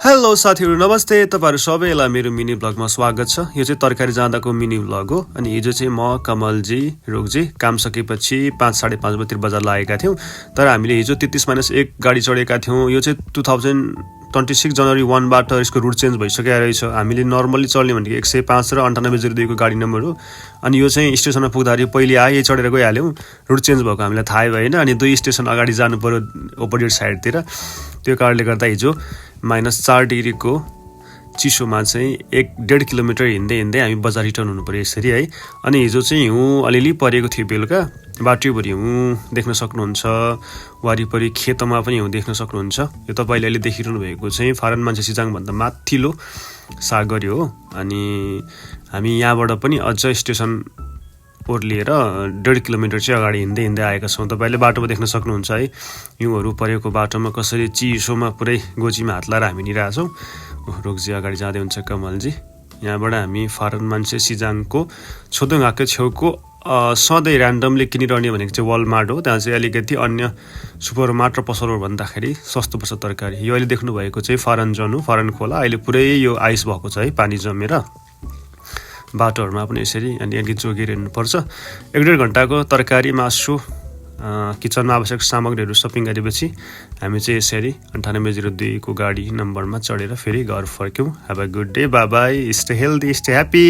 Hello साथीहरू नमस्ते तपाईहरु सबैलाई मेरो मिनी ब्लगमा स्वागत छ। यो चाहिँ तरकारी जाँदाको मिनी ब्लग हो। अनि हिजो चाहिँ म कमलजी रोगजी काम सकेपछि 5:30 बजेतिर बजार लागेका थियौं। तर हामीले हिजो 33-1 गाडी चढेका थियौं। यो चाहिँ 2026 जनवरी 1 बाट यसको रुट चेन्ज भइसकेको रहेछ। हामीले नर्मली चल्ने भनेको 105 र 9802 को गाडी नम्बर हो। अनि यो चाहिँ स्टेसनमा पुग्दाखेरि पहिले आए चढेर गइहाल्यौं। रुट चेन्ज भएको हामीलाई थाहै भएन। अनि 2 स्टेसन अगाडि जानु पर्यो अपोजिट साइडतिर। त्यो कारणले गर्दा हिजो -4 डिग्री को चिसोमा चाहिँ 1.5 किलोमिटर हिँड्दै हामी बजार रिटर्न हुनु पर्यो यसरी है। अनि हिजो चाहिँ हिउँ अलिअलि परेको थियो बेलुका। बाटोभरि हिउँ देख्न सक्नुहुन्छ। वारिपरि खेतमा पनि हिउँ देख्न सक्नुहुन्छ। यो तपाईले अहिले देखिरहनु भएको चाहिँ फारन मान्छे सिजाङ भन्दा माथिल्लो सागर हो। अनि हामी यहाँबाट पनि अझ स्टेसन ओर्लिएर 1.5 किलोमिटर चाहिँ अगाडि हिँड्दै आएका छौं। तपाईले बाटोमा देख्न सक्नुहुन्छ है। हिउँहरू परेको बाटोमा कसरी चिसोमा पुरै गोजीमा हात लाएर हामी हिँडिरहेछौं। रोगजी अगाडि जाँदै हुन्छ कमलजी। यहाँबाट हामी फारन मान्छे सिजाङको छोदोङहाकै छेउको सधैँ र्यान्डमली किनिरहने भनेको चाहिँ वालमार्ट हो। त्यहाँ चाहिँ अलिकति अन्य सुपरमार्ट र पसलहरू भन्दाखेरि सस्तो पर्छ तरकारी। यो अहिले देख्नु भएको चाहिँ फारन जन हो, फारन खोला। अहिले पुरै यो आइस भएको छ है, पानी जमेर बाटोहरुमा पनि यसरी अनि अघि जोगेर हिँड्नुपर्छ। 1.5 घण्टाको तरकारी मासु किचनमा आवश्यक सामग्रीहरू सपिङ गरेपछि हामी चाहिँ यसरी 9802 को गाडी नम्बरमा चढेर फेरि घर फर्क्यौं। Have a good day, bye bye, stay healthy, stay happy.